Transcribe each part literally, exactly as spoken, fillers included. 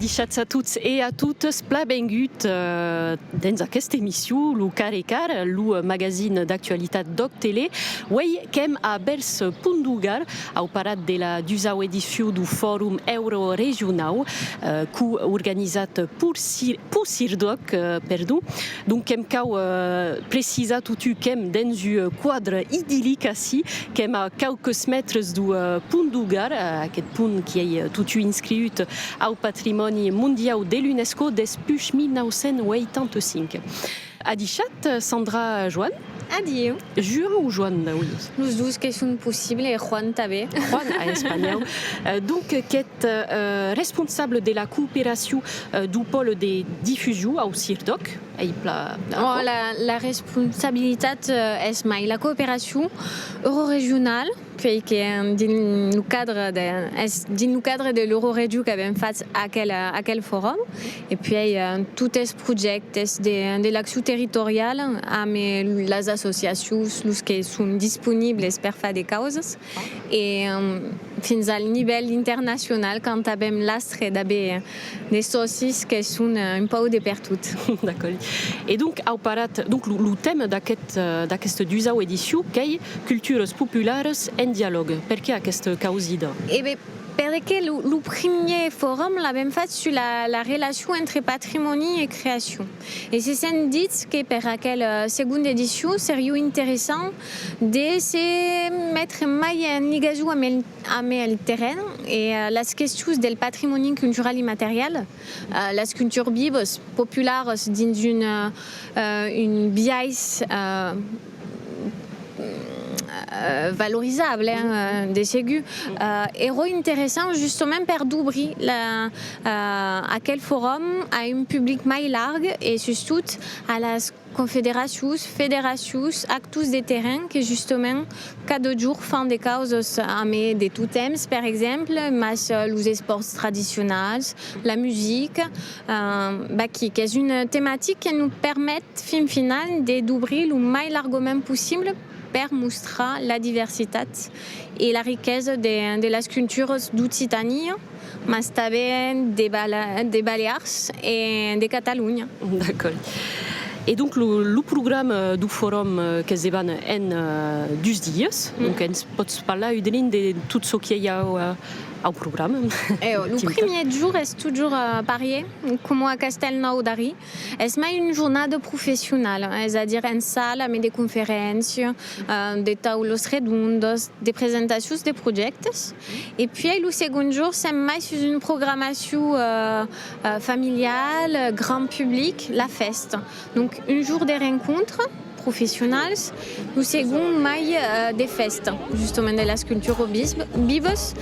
Adishatz a tots e a totas, plan vengut, eh, dens aquesta emission, lo Car e Car, lo magazine d'actualitat d'Òc Tele. Uei qu'èm a Bèrs Pont d'Ogar, au parat de la dusau edicion deu Forum Euroregionau, eh, co-organizat per Cir-, per CIRDOC, eh, perdon. Donc, que'm cau, eh, precisar totun qu'èm dens un, eh, quadre idillic ací, qu'èm a quauques mètres deu, eh, Pont d'Ogar, eh, aqueth pont qui ei, eh, totun inscriut au patrimòni mondiau de l'UNESCO despuish mil nau cents ueitanta cinc. Adishatz, Sandra, Joan? Adiu. Joan o Joan, d'aulhors? Los dus que son possibles, e Juan tanben. Juan, a espanhòu. Eh, donc, qu'ètz, eh, responsable de la cooperacion, eh, deu pòle de difusion au CIRDOC, ei pla... Oh, la, la responsabilitat, eh, es mai la cooperacion euroregionala, puèi que, eh, dins lo cadre de, es dins lo cadre de l'Euroregion qu'avèm fach aquel, aquel forum, e puèi, eh, totes es projèctes de, de l'accion territoriala amb, eh, las associacions, los que son disponibles per far de causas, e, eh, fins al nivèl internacional, quand avèm l'astre d'aver de sòcis que son, eh, un pauc de pertot. D'acòrd. E donc, au parat, donc, lo, lo tèma d'aquest, eh, d'aquesta dusau edicion qu'ei culturas popularas en dialòg. Perqué aquesta causida? E ben, perque lo, lo primièr forum l'avèm fach sus la, la relacion entre patrimòni e creacion. E se sèm dits que per aquela, eh, segonda edicion seriá interessant de se metre mai en ligason amb el, amb el terren e, eh, las questions del patrimòni cultural immaterial, eh, las culturas vivas, popularas, dins un, eh, eh, un biais, eh, eh, valorizable, eh, de segur. Eh, èra interessant justament per dobrir la, eh, aquel forum a un public mai larg e sustot a las confederacions, federacions, actors de terren que justament cada jorn fan de causas amb de totèms, per exemple, mas, eh, los espòrts tradicionals, la musica, eh, vaquí, qu'es un tematic que nos permet fin final de dobrir lo mai largament possible per mostrar la diversitat e la riquesa de, de las culturas d'Occitània, mas tanben de Bala-, de Balears e de Catalonha. D'acòrd. E donc lo, lo programa deu forum, eh, que's debana en, eh, dus dias, donc ens pòts parlar un delin de tot çò qui i a au, eh, au programa? E, oh, lo primièr jorn es totjorn, eh, parièr, coma a Castèlnòu d'Arri. Es mai una jornada professionala, es a dire en sala, amb de conferéncias, eh, de taulas redondas, de presentacions de projèctes. E puèi lo segond jorn sèm mai sus una programacion, eh, eh, familiala, grand public, la fèsta. Donc un jorn de rencontre professionals, lo segond mai, eh, de fèsta, justament de las culturas vis-, vivas,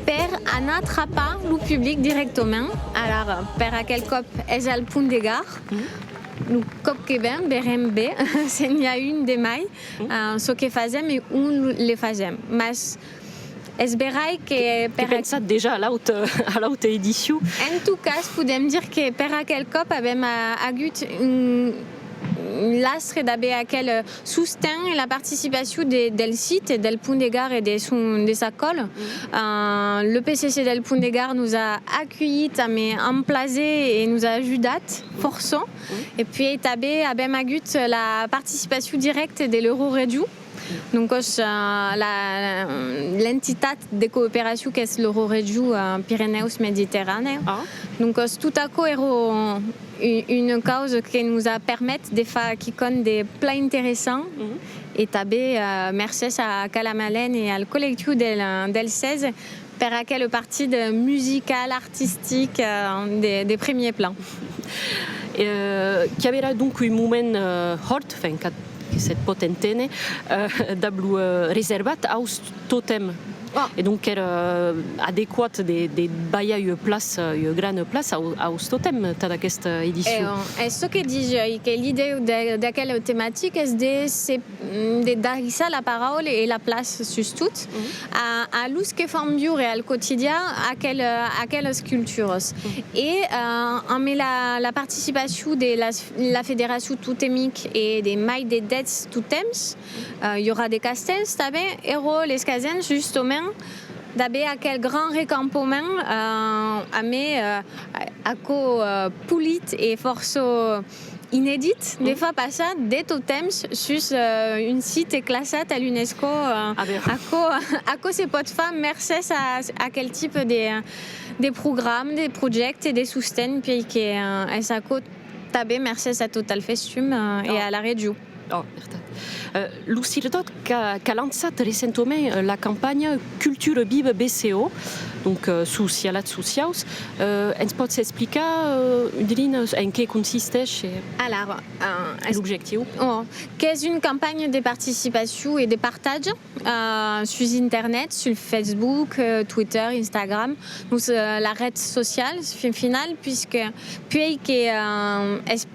per anar trapar lo public dirèctament. Alara, per aquel còp, es al Pont de Gard. Lo còp que ven, verem ben se n'i a un de mai, eh, çò que fasèm e ont le fasèm. Mas es verai que... Que per pensatz dejà a l'auta, a l'auta edicion? En tot cas, podèm dire que per aquel còp avèm, eh, agut un, l'astre d'aver aquel, eh, sosten e la participacion de, del sit, del Pont de Gard e de son, de sa còla. Eh, l'E P C C del Pont de Gard nos a aculhit amb, amb plaser e nos a ajudat fòrça. E puèi tanben avèm agut la participacion dirècta de l'Euroregion. Doncas, eh, la, l'entitat de cooperacion qu'es l'Euroregion, eh, Pirenèus Mediterranèu. Doncas, tot aquò èra u-, una causa que nos a permés de far quicòm de plan interessant. E tanben, eh, mercés a Calamalèn e al collectiu del, del setze per aquel partit musical, artistic, eh, de, de primièr plan. Eh, qu'i averà donc un moment, eh, hòrt, enfin, qu'a-, que se't pòt enténer, eh, dab lo, eh, reservat aus totèms. E donc qu'èra, eh, adequat de, de balhar ua plaça, ua grana plaça au, aus totèms tad aquesta edicion. E, eh, es çò que disi, que l'idèa de, d'aquela tematica es de se, de daissar la paraula e la plaça sustot a, a los que fan viure al quotidian aquel, aquelas culturas. E, eh, amb la, la participacion de las, la Federacion Totemic e de mai de dètz totèms, eh, i aurà de castèls tanben, èra l'escasenç justament d'aver aquel grand recampament, eh, amé, eh, aquò, eh, polit e fòrça inedit de far passar de tot temps sus, eh, un site classat a l'UNESCO. Eh, aquò, aquò se pòt far mercés a, a aquel tipe de, de programa, de projècte, de sosten, puèi que, eh, es aquò tanben mercés a Total Festum, eh, e a la region. Oh, vertat. Eh, lo CIRDOT qu'a, qu'a lançat recentament, eh, la campanha Cultura Viva B C O, donc, eh, sus hialats sociaus. Eh, ens pòts explicar, eh, un drin, eh, en qué consisteish e l'objectiu? Oh, qu'es una campanha de participacion e de partatge, eh, sus internet, sul Facebook, eh, Twitter, Instagram, donc, eh, la ret sociala, fin final, puisque puèi que, eh, es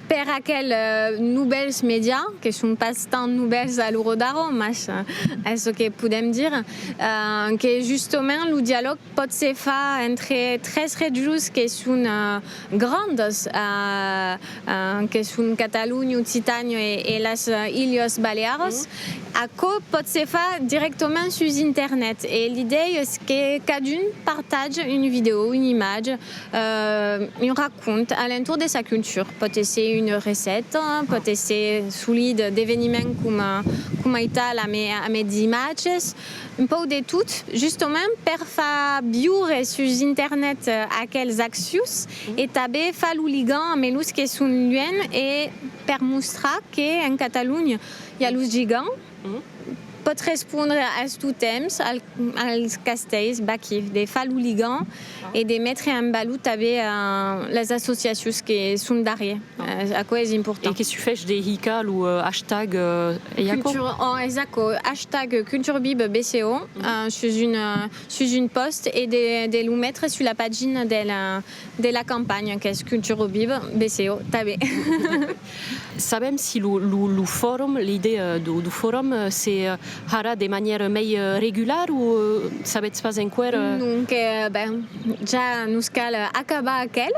per aquel, eh, novèls mèdias, que son pas tan novèls a l'ora d'ara, mas, eh, es çò que podèm dire, eh, que justament lo dialòg pòt se far entre tres regions que son, eh, grandas, eh, eh, que son Catalonha, Occitània e, e las, eh, Ilhas Balearas. Aquò pòt se far dirèctament sus internet e l'idèia es que cadun partatge una vidèo, un imatge, eh, un racònt a l'entorn de sa cultura. Pòt èsser una recèpta, pòt èsser solide d'eveniments coma, coma aital, amé, amé d'imatges, un pauc de tot, justament per far viure sus internet, eh, aqueles accions e tanben far lo ligam amé los que son luènh e per mostrar que en Catalonha i a los gigants. Pòt respondre als totems, al, als castèls, vaquí, de far lo ligam e de metre en valor tanben, eh, las associacions que son darrièr. Eh, aquò es important. E que sufeish de hicar lo, eh, hashtag, eh, ei aquò? Cultura, oh, es aquò, hashtag Cultura Viva B C O, eh, sus un, eh, sus un pòst e de, de lo metre sus la pagina de la, de la campanha, qu'es Cultura Viva B C O tanben. Sabèm si lo, lo, lo forum, l'idèa, eh, do, do forum, eh, se, eh, harà de manièra mei, eh, regular o, eh, sabètz pas enqüèra, eh? Non, que, ben, ja nos cal, eh, acabar aquel.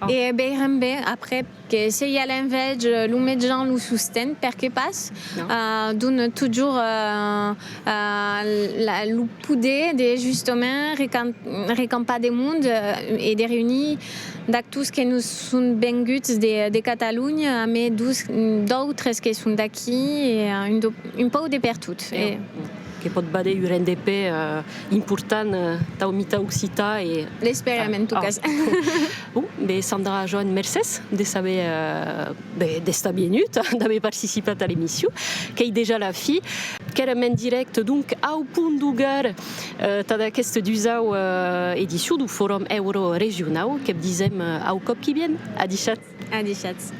E veirem ben après que se i a l'enveja, lo mejan, lo sosten, perqué pas? Eh, dona totjorn, eh, eh, la, lo poder de justament recam-, recampar de monde, eh, e de reunir d'actors que nos son venguts de, de Catalonha, amé dos, d'autres que son d'aquí, e, eh, un, do-, un pauc de pertot. E que pòt valer un rendepè, eh, important, eh, tau mitan occitan e... L'esperem, en tot cas. Bon, ben, Sandra, Joan, mercés de saber, eh, ben, d'estar vienut, d'aver participat a l'emission, qu'ei dejà la fin. Qu'èrem en dirècte, donc, au Pont du Gard, eh, tad aquesta dusau, eh, edicion deu Forum Euroregionau. Que'vs disem, eh, au còp qui vien. Adishatz. Adishatz.